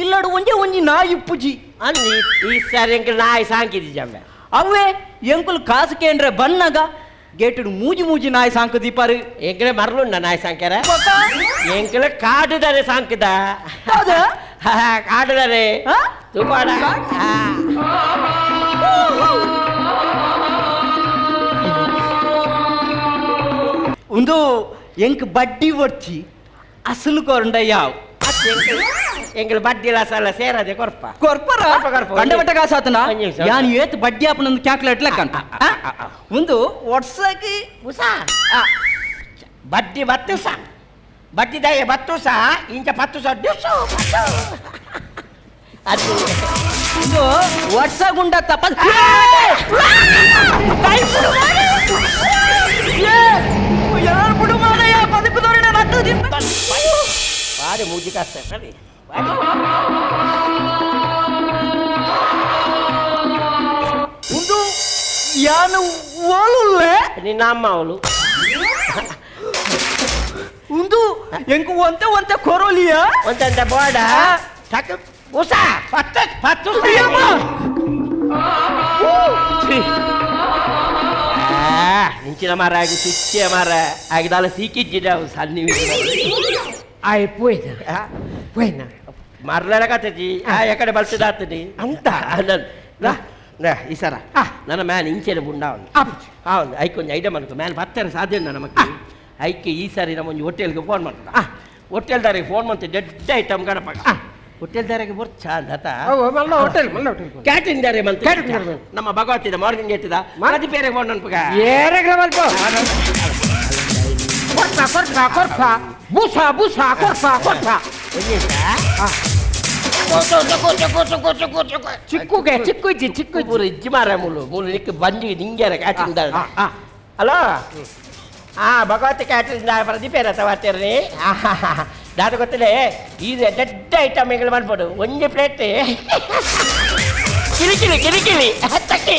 Speaker 8: ಇಲ್ಲಡು ಒಂಜೆ ಒಂಜಿ ನಾಯಿ ಇಪ್ಪುಜಿ.
Speaker 3: ಅನ್ನಿ ಈ ಸಾರಿ ಎಂಕಲ್ ನಾಯಿ ಸಾಂಕಿದಿ ಜಂಬೆ.
Speaker 8: ಅವೇ ಎಂಕುಲ್ ಕಾಸು ಕೇಂದ್ರ ಬನ್ನಗ ಗೇಟುಡು ಮೂಜಿ ಮೂಜಿ ನಾಯಿ ಸಾಂಕು ದೀಪಾರು.
Speaker 3: ಎಂಕಲೆ ಮರಳುಂಡ ನಾಯಿ ಸಾಂಕ್ಯಾರ? ಎಂಕಲೆ ಕಾಡುದಾರೆ ಸಾಂಕಿದ.
Speaker 8: ಹೌದಾ?
Speaker 3: ಕಾಡುದಾರೆ.
Speaker 8: ಆ?
Speaker 3: ತುಪಾಡ.
Speaker 8: ಒಂದು ಎಂಕ್ ಬಡ್ಡಿ ಒಡ್ಚಿ ಅಸಲು ಕೊರಂಡ ಯಾವ್.
Speaker 3: ಎಂಕಲ್ ಬಡ್ಡಿ ಅಸಲ ಸೇರದೆ ಕೊರ್ಪ.
Speaker 8: ಕೊರ್ಪರ.
Speaker 3: ಕೊರ್ಪ, ಕೊರ್ಪ.
Speaker 8: ಕಂಡಬಟ್ಟ ಕಾಸಾತನ.
Speaker 3: ಒಂದ್ ನಿಮಿಷ.
Speaker 8: ಯಾನ್ ಏತ್ ಬಡ್ಡಿ ಆಪನೊಂದು ಕ್ಯಾಲ್ಕುಲೇಟ್ ಲೆಕ್ಕ ಅಂತ ಒಂದು ವರ್ಷಕ್ಕೆ
Speaker 3: ಉಸಾ ಬಡ್ಡಿ ಬತ್ತುಸ ಬಡ್ಡಿ ದಯ ಬತ್ತುಸ ಇಂಚ ಪತ್ತುಸ ಡ್ಯುಸು ಪತ್ತು ಅದು.
Speaker 8: ಒಂದು ವರ್ಷ ಗುಂಡ ತಪ್ಪ.
Speaker 3: ಬಾರಿ ಮೂಜಿ ಕಾಸ್ತ ಸರಿ ಬಾರಿ.
Speaker 8: ಒಂದು ಯಾನು ಓಲುಲ್ಲೆ.
Speaker 3: ನಿನ್ನ ಅಮ್ಮ ಅವಳು.
Speaker 8: ಒಂದು ಎಂಕು ಒಂತೆ ಒಂತೆ ಕೊರೋಲಿಯ.
Speaker 3: ಒಂದಂತ ಬೋರ್ಡ ಟಕ್ ಉಸಾ ಪತ್ತು ಪತ್ತು. ನಿಂಚಿನ ಮಾರ ಆಗಿ ಸುಚ್ಚೆ ಮಾರ ಆಗಿದಾಲ ಸೀಕಿಜ್ಜಿದ ಸನ್ನಿ.
Speaker 6: ಆಯ್ ಪೋಯ್ನ ಪೋಯ್ನ.
Speaker 3: ಮರ್ಲರ ಕತೆಜಿ ಆ ಎಕಡೆ ಬಲ್ಸದಾತನಿ
Speaker 6: ಅಂತ?
Speaker 3: ಈ ಸರ ನನ್ನ ಮ್ಯಾನ್ ಇಂಚೆನೆ ಬುಂಡ ಅವನು. ಹೌದು ಐಕೊಂಜಿ ಐಟಮ್ ಅನ್ಕೊ ಮ್ಯಾನ್ ಬತ್ತಾರೆ ಸಾಧ್ಯ ಉಂಡ ನಮಕ್ ಐಕೆ ಈ ಸಾರಿ ನಮ್ಮ ಒಂಜಿ ಹೋಟೆಲ್ಗೆ ಫೋನ್ ಮಾಡ್ತದ. ಹೋಟೆಲ್ದಾರಿಗೆ ಫೋನ್ ಮಾಡ್ತೆ ದೊಡ್ಡ ಐಟಮ್ ಗಣಪ ಹೋಟೆಲ್ದಾರಿಗೆ ಬೊರ್ಚ ಅಂದತ.
Speaker 6: ಮಲ್ಲ ಹೋಟೆಲ್ ಮಲ್ಲ ಹೋಟೆಲ್.
Speaker 3: ಕ್ಯಾಟರಿಂಗ್ ದಾರೆ ಮಂತ್.
Speaker 6: Catering ದಾರೆ.
Speaker 3: ನಮ್ಮ ಭಗವತಿದ ಮಾರ್ನಿಂಗ್ ಎತ್ತಿದ ಮದಿ ಬೇರೆ ಫೋನ್ ಅನ್ಪಗ.
Speaker 6: ಏರೆಗ್ಲ ಮಲ್ಪ ಕೊರ್ಪ ಕೊರ್ಪ ಕೊರ್ಪ ಬೂಸಾ ಬೂಸಾ ಕೊರ್ಪ ಕೊರ್ಪ. ಚಿಕ್ಕುಗೆ ಚಿಕ್ಕುಜ್ಜಿ ಚಿಕ್ಕು
Speaker 3: ಪೂರ ಇಜ್ಜಿ ಮಾರ ಮುಲು ಮುಲು ನಿಕ್ ಬಂಜಿ ನಿಂಗೆರ ಕ್ಯಾಟ್ರಿಂಗ್ ಹಲೋ ಆ ಭಗವತಿ ಕ್ಯಾಟ್ರಿಂಗ್ ಪ್ರದೀಪೇರ ತವಾತೇರ್ನಿ ದಾದ ಗೊತ್ತಿಲ್ಲ ಇದು ದೊಡ್ಡ ಐಟಮ್ ಮಾಡ್ಬೋದು ಒಂಜಿ ಪ್ಲೇಟ್ ಕಿರಿಕಿರಿ ಕಿರಿಕಿರಿ ಹತ್ತಕ್ಕೆ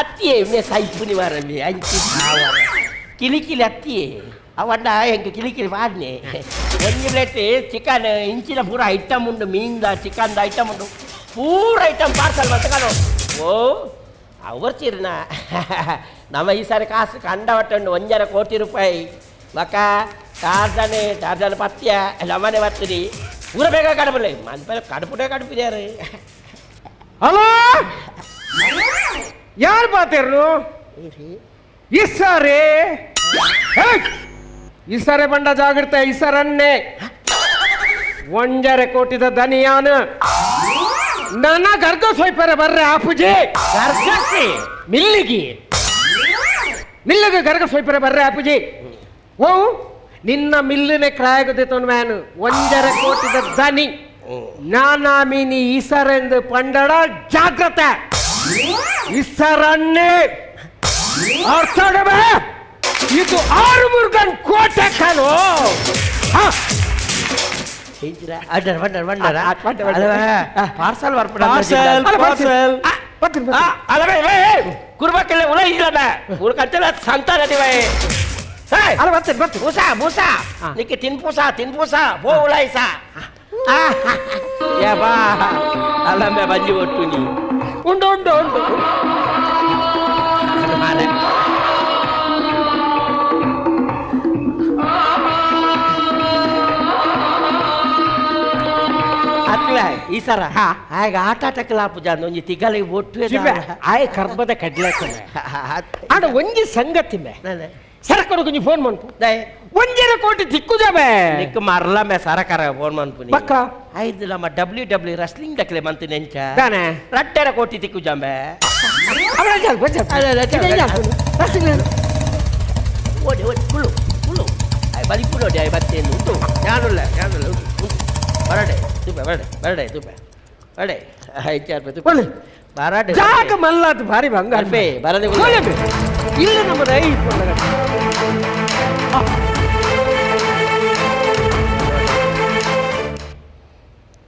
Speaker 3: ಅತ್ತಿಯೇ ಮೇ ಸೈಪುನಿ ವಾರಮ್ಮಿ ಅಂಚಿ ಕಿಲಿಕಿಲಿ ಅತ್ತಿಯೇ ಅವಣ್ಣ ಹೆಂಗೆ ಕಿಲಿಕಿಲಿ ವಾಡ್ನೆ ಒಂಜಿ ಪ್ಲೇಟ್ ಚಿಕನ್ ಇಂಚಿನ ಪೂರ ಐಟಮ್ ಉಂಡು ಮೀನ್ದ ಚಿಕನ್ದ ಐಟಮ್ ಉಂಡು ಪೂರ ಐಟಮ್ ಪಾರ್ಸಲ್ ಮತ್ತೆ ಓ ಅವರ್ಚಿರ್ನ ನಮ್ಮ ಈ ಸಾರಿ ಕಾಸು ಕಂಡವಟ್ಟುಂಡು 1.5 ಕೋಟಿ ರೂಪಾಯಿ ಮಕ್ಕ ಟಾರ್ಜಾನೆ ಟಾರ್ಜಾನ ಪತ್ಯ ನಮ್ಮನೆ ಬರ್ತೀರಿ ಪೂರ ಬೇಗ ಕಡಪಲೆ ಮನ್ಪೆ ಕಡಪುಟೇ ಕಡಪಿದ್ಯಾರು.
Speaker 6: ಹಲೋ ಯಾರು ಪಾತಿರ್ನು ಇಸ್ಸಾರೇ ಇಸ್ಸಾರೆ ಬಂಡ ಜಾಗ್ರತೆ ಇಸರನ್ನೇ 1.5 ಕೋಟಿದ ದನಿಯಾನ ನನ್ನ ಗರ್ಗ ಸೊಯ್ಪರೆ ಬರ್ರೆ ಆಪುಜಿ
Speaker 3: ಗರ್ಗಸಿ
Speaker 6: ಮಿಲ್ಲಿಗಿ ಮಿಲ್ಲಿಗೆ ಗರ್ಗ ಸೊಯ್ಪರೆ ಬರ್ರೆ ಆಪುಜಿ ಓ ನಿನ್ನ ಮಿಲ್ಲಿನೆ ಕ್ರಾಯಗುದಿತೋನ್ ಮ್ಯಾನು 1.5 ಕೋಟಿದ ದನಿ ನಾನಾ ಮೀನಿ ಇಸರೆಂದು ಪಂಡಡ ಜಾಗ್ರತೆ ಇಸರನ್ನೇ ಅರ್ಥ ಇದು ಆರು ಮುರುಗನ್ ಕೋಟೆ ಕಾನು.
Speaker 3: ಪಾರ್ಸಲ್
Speaker 6: ಪಾರ್ಸಲ್
Speaker 3: ಕುರ್ಬಕ್ಕೆಲ್ಲ ಉಳ ಇಲ್ಲ ಊರ್ಕಂತೆಲ್ಲ ಸಂತಾನ
Speaker 6: ಅಲ್ಲ ಬರ್ತೇನೆ ಬರ್ತೇನೆ
Speaker 3: ಬೂಸಾ ಬೂಸಾ ನಿಕ್ಕೆ ತಿನ್ಪೂಸಾ ತಿನ್ಪೂಸಾ ಬೋ ಉಳಾಯಿಸಾ ಯಾ ಬಾ ಅಲ್ಲಮ್ಮೆ ಬಂಜಿ ಒಟ್ಟು ನೀ
Speaker 6: ಉಂಡು ಉಂಡು ಉಂಡು
Speaker 3: ಅತ್ಲ ಈ ಸರ ಹಾಗೆ ಆಟ ಆಟಕ್ಕೆ ಪೂಜಾ ಒಂಜಿ ತಿಗಲಿಗೆ ಒಟ್ಟು
Speaker 6: ಆಯ್ ಕರ್ಬದ ಕಡ್ಲೆ ಆಡ ಒಂಜಿ ಸಂಗತಿ ಮೇ ಸರಕಾರ ಕೊಂಚ ಫೋನ್ ಮನ್ಪು 1.5 ಕೋಟಿ ತಿಕ್ಕುಜಮೆ
Speaker 3: ನಿಕ್ ಮರ್ಲ ಮೇ ಸರಕಾರ ಫೋನ್ ಮನ್ಪು
Speaker 6: ಪಕ್ಕ
Speaker 3: ಐದು ನಮ್ಮ ಡಬ್ಲ್ಯೂ ಡಬ್ಲ್ಯೂ ರೆಸ್ಲಿಂಗ್ ದಕ್ಲೆ ಮಂತಿ ನೆಂಚ
Speaker 6: ದಾನೆ
Speaker 3: 2.5 ಕೋಟಿ ತಿಕ್ಕುಜಾಮೆ ಓಡಿ ಓಡಿ ಕುಳ್ಳು ಕುಳ್ಳು ಆಯ್ ಬಲಿಪು ನೋಡಿ ಆಯ್ ಬತ್ತೇನು ಉಂಟು ഞാനുಲ್ಲ ഞാനുಲ್ಲ ಉಂಟು ಬರಡೆ ತುಪ್ಪೆ ಬರಡೆ ಬರಡೆ ತುಪ್ಪೆ ಬರಡೆ ಐದು ತುಪ್ಪೆ ಬರಡೆ
Speaker 6: ಜಾಗ ಮಲ್ಲಾದ ಭಾರಿ ಬಂಗಾರ
Speaker 3: ಬರದೆ
Speaker 6: ಇಲ್ಲ ನಮ್ಮ ರೈ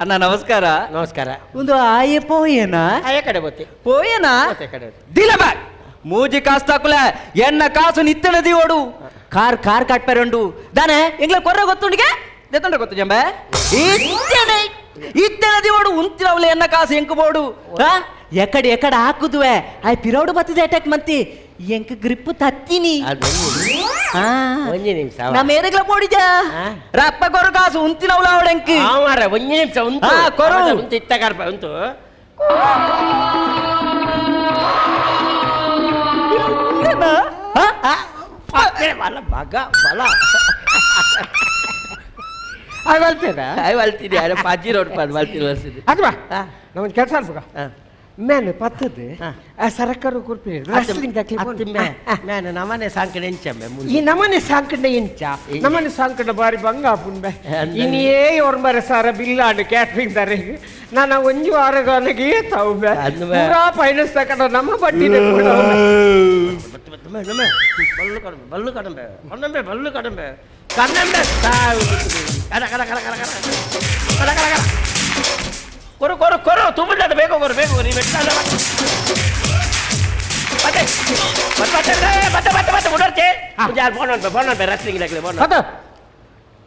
Speaker 8: ಅಣ್ಣ ನಮಸ್ಕಾರ
Speaker 3: ನಮಸ್ಕಾರ.
Speaker 8: ಒಂದು ಆಯೆ ಪೋಯೇನಾ
Speaker 3: ಆಯ ಕಡೆ ಬತ್ತಿ
Speaker 8: ಪೋಯೇನಾ
Speaker 3: ಕಡೆ
Speaker 8: ದಿಲ ಬ್ಯಾಗ್ ಮೂಜಿ ಕಾಸು ತಾಕುಲ ಎನ್ನ ಕಾಸು ನಿತ್ತಣ ದಿವೋಡು ಕಾರ್ ಕಾರ್ ಕಾಟ್ಪೆರಂಡು ದಾನೆ ಎಂಗ್ಲ ಕೊರ್ರ ಗೊತ್ತುಂಡಿಗೆ ದೆತ್ತಂಡ್ರೆ ಗೊತ್ತು ಜಂಬೆ ಇತ್ತನೆ ಇತ್ತಣ ದಿವೋಡು ಉಂತಿರವಲೆ ಎನ್ನ ಕಾಸು ಎಂಕು ಬೋಡು ಎಕಡೆ ಎಕಡೆ ಹಾಕುದುವೆ ಆಯ್ ಪಿರೋಡು ಬತ್ತಿದೆ ಅಟ್ಯಾಕ್ ಮಂತಿ ಎಂಕ್ ಗ್ರಿಪ್ ತತ್ತೀನಿ
Speaker 3: ಒಂಜಿ ನಿಮಿಷ
Speaker 8: ನಮ್ಮ ಏರಗ್ಲ ಪೋಡಿಜ ರಪ್ಪ ಕೊರು ಕಾಸು ಉಂತಿನವಲ ಅವಡೆಂಕ್
Speaker 3: ಮಾರ ಒಂಜಿ ನಿಮಿಷ ಉಂಟು
Speaker 8: ಕೊರು
Speaker 3: ಉಂಟು ಇತ್ತ ಕರ್ಪ ಉಂಟು ಬಲ ಬಗ ಬಲ ಅಳ್ತೀನಿ ಅರೆ ಪಾಜಿ ರೋಡ್ ಪಾಡ್ ಬಲ್ತೀನಿ ವರ್ಷದ
Speaker 6: ಅಥವಾ ನಮ್ಮೊಂದು ಕೆಲಸ ಅನ್ಬೇಕ ಮೇನ್ ಪತ್ತದು ಸರಕಾರ ಕೊಡ್ತೀನಿ
Speaker 3: ನಾನು ನಮ್ಮನೆ ಸಾಂಕಡೆ ಎಂಚಮ್ಮೆ
Speaker 6: ಈ ನಮ್ಮನೆ ಸಾಂಕಡೆ ಎಂಚ ನಮ್ಮನೆ ಸಾಂಕಡೆ ಬಾರಿ ಬಂಗ ಆಪುಂಬೆ ಇನಿಯೇ ಒರ್ಮರೆ ಸಾರ ಬಿಲ್ಲಾಂಡು ಕ್ಯಾಟ್ರಿಂಗ್ ದರೆ ನಾನು ಒಂಜಿ ವಾರಗಾನಿಗೆ ತಾವು ಪೂರಾ ಫೈನಾನ್ಸ್ ತಕಂಡ ನಮ್ಮ ಬಡ್ಡಿ
Speaker 3: ಬಲ್ಲು ಕಡಂಬೆ ಬಲ್ಲು ಕಡಂಬೆ ಕಡಂಬೆ ಬಲ್ಲು ಕಡಂಬೆ ಕಡಂಬೆ ಕಡ ಕಡ ಕಡ ಕಡ ಕಡ ಕಡ ಕಡ ಕಡ ಕೊರು ಕೊರು ಕೊರು ತುಂಬ ಬೇಗ ಕೊರು ಬೇಗ ಕೊರು ನೀವು ಮತ್ತೆ ಮತ್ತೆ ಮತ್ತೆ ಮತ್ತೆ ಮತ್ತೆ ಉಡರ್ತೆ ಫೋನ್ ಅನ್ಪೆ ಫೋನ್ ಅನ್ಪೆ ರೆಸ್ಲಿಂಗ್ ಲಾಗ್ಲಿ ಫೋನ್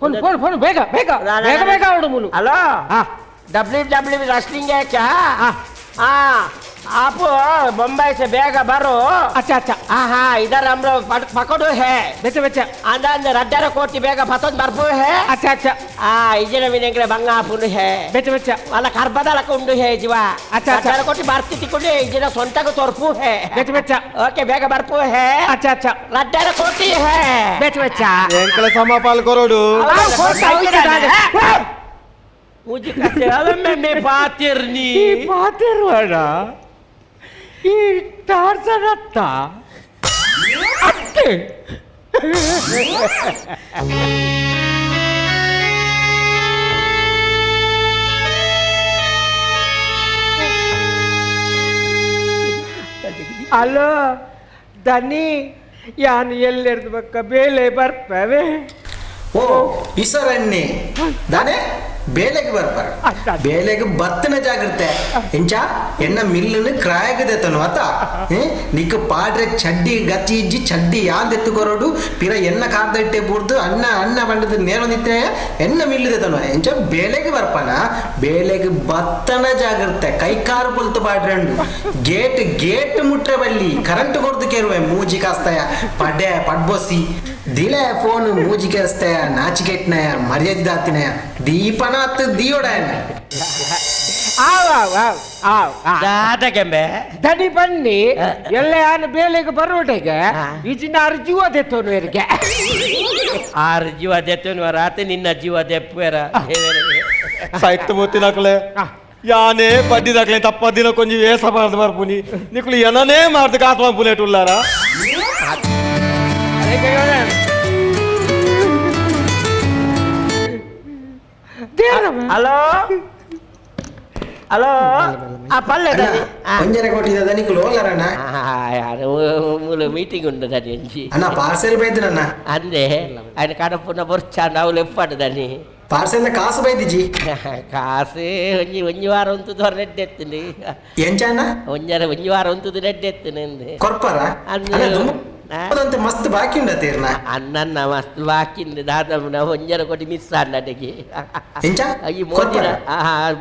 Speaker 6: ಫೋನ್ ಫೋನ್ ಫೋನ್ ಬೇಗ ಬೇಗ ಬೇಗ ಬೇಗ ಅವಡು ಮುಲು
Speaker 3: ಹಲೋ ಡಬ್ಲ್ಯೂ ಡಬ್ಲ್ಯೂ रेसलिंग है क्या? हाँ आप बम्बई से बेग बरो।
Speaker 6: अच्छा अच्छा।
Speaker 3: हाँ हाँ इधर हम लोग पकड़ो है।
Speaker 6: बेचे बेचे।
Speaker 3: अंदर अंदर 18 कोटी बेग पसंद भरपूर है।
Speaker 6: अच्छा अच्छा।
Speaker 3: हाँ इधर भी बंगा पुण्य है।
Speaker 6: बेचे बेचे।
Speaker 3: वाला खरबदा कुंडू है जीवा।
Speaker 6: अच्छा अच्छा।
Speaker 3: 18 कोटी भारती तिकुंडे इधर सोनता को तोरपू है।
Speaker 6: बेचे बेचे।
Speaker 3: ओके बेग भरपूर है।
Speaker 6: अच्छा अच्छा।
Speaker 3: 18 कोटी है।
Speaker 6: बेचे बेचे।
Speaker 1: ಎಂಕಲ ಸಮಪಾಲ್ ಕೊರೋಡು.
Speaker 3: मुझे कैसे अरे मैं पातिरनी
Speaker 6: ಈ ಪಾತಿರುವಾಡ ಈ ಟಾರ್ಜನ್ ಅತ್ತ ಅತ್ತೆ ಅಲೋ ದನಿ ಯಾನ್ ಎಲ್ಲೆರ್ದು ಬಕ್ಕ ಬೇಲೆ ಬರ್ಪವೆ.
Speaker 9: ಓ ಇಸರನ್ನಿ ದಾನೆ ಬೇಲೆಗೆ ಬರ್ಪಾರ? ಬೇಲೆಗೆ ಬತ್ತನ ಜಾಗ್ರತೆ. ಎಂಚ ಎನ್ನ ಮಿಲ್ಲುನು ಕ್ರಾಯಗದೆತನು ಅತ ನಿಕ್ ಪಾಡ್ರೆ ಚಡ್ಡಿ ಗತಿ ಇಜ್ಜಿ. ಚಡ್ಡಿ ಯಾಂದೆತ್ತು ಕೊರಡು ಪಿರ ಎನ್ನ ಕಾರ್ದಟ್ಟೆ ಬೂರ್ದು ಅಣ್ಣ ಅಣ್ಣ ಬಂಡದ ನೇರೊಂದಿತ್ತೆ ಎನ್ನ ಮಿಲ್ಲುದೆತನು. ಎಂಚ ಬೇಲೆಗೆ ಬರ್ಪಾನ? ಬೇಲೆಗೆ ಬತ್ತನ ಜಾಗ್ರತೆ. ಕೈ ಕಾರು ಪೊಲ್ತು ಪಾಡ್ರಂಡು ಗೇಟ್ ಗೇಟ್ ಮುಟ್ರೆ ಬಲ್ಲಿ ಕರೆಂಟ್ ಕೊರ್ದು ಕೇರುವೆ. ಮೂಜಿ ಕಾಸ್ತಾಯ ಪಡೆ ಪಡ್ಬೊಸಿ ದಿಲೆ ಫೋನ್. ಮೂಜಿ ಕೇಸ್ತಾಯ ನಾಚಿಕೆಟ್ನಯ ಮರ್ಯಾದೆ ದಾತಿನಯ ದೀಪನ ಅತ್ತು ದಿಯೋಡಾಯನ.
Speaker 6: ಆವ್ ಆವ್ ಆವ್ ಆವ್ ಆವ್.
Speaker 3: ದಾದಗೆಂಬೆ?
Speaker 6: ದನಿ ಬನ್ನಿ ಎಲ್ಲ ಯಾನ್ ಬೇಲೆಗೆ ಬರೋಟೆಗೆ ಇಜಿನ ಆರು ಜೀವ ದೆತ್ತೋನು ಎರಿಗೆ.
Speaker 3: ಆರು ಜೀವ ದೆತ್ತನು ರಾತ್ರಿ ನಿನ್ನ ಜೀವ ದೆಪ್ಪುವೆರ.
Speaker 1: ಸಾಹಿತ್ಯ ಮೂತಿನಕ್ಲೆ ಯಾನೇ ಬಡ್ಡಿ ದಾಖಲೆ ತಪ್ಪ ದಿನ ಕೊಂಚ ವೇಸ ಮಾಡ್ದು ಬರ್ಪುನಿ. ನಿಕ್ಲು ಏನನೇ ಮಾಡ್ದು ಕಾಸು ಪಂಪುನೇಟ್ ಉಲ್ಲಾರ.
Speaker 3: ಹಲೋ ಹಲೋ, ಆ ಪಲ್ಲೆ ದನಿ.
Speaker 9: ಒಂಜರೆ ಕೊಟ್ಟಿದ್ದ ದನಿಕುಲು ಓಲರಣ್ಣ?
Speaker 3: ಯಾರು ಮೂಲ ಮೀಟಿಂಗ್ ಉಂಟು ದನಿ ಅಂಚಿ.
Speaker 9: ಅಣ್ಣ, ಪಾರ್ಸೆಲ್ ಬೈದಿನಣ್ಣ.
Speaker 3: ಅಂದೆ ఆయన ಕಡಪುನ ಬೊರ್ಚಾಂಡ ಅವ್ಲು ಎಪ್ಪಾಡು ದನಿ.
Speaker 9: ಪಾರ್ಸೆಲ್ ಕಾಸು ಬೈದಿಜಿ.
Speaker 3: ಕಾಸು ಒಂಜಿ ಒಂಜಿ ವಾರ ಉಂತುದು ಹೊರ ನೆಡ್ಡೆ ಎತ್ತುಂಡು.
Speaker 9: ಎಂಚ ಅಣ್ಣ?
Speaker 3: ಒಂಜರ ಒಂಜಿ ವಾರ ಉಂತುದು ನೆಡ್ಡೆ ಎತ್ತುಂಡು ಅಂದೆ.
Speaker 9: ಕೊರ್ಪರ?
Speaker 3: ಅಂದು.
Speaker 9: ಅಣ್ಣ, ದುಂಬು ಮಸ್ತ್ ಬಾಕಿ ಉಂಡ ತೀರ್ನ.
Speaker 3: ಅಣ್ಣನ್ನ ಮಸ್ತ್ ಬಾಕಿ ಉಂಡು ದಾದಮ್ಮನ ಒಂಜರ ಕೋಟಿ ಮಿಸ್ ಆಂಡಗೆ.
Speaker 9: ಎಂಚ?
Speaker 3: ಈ ಮೋದಿನ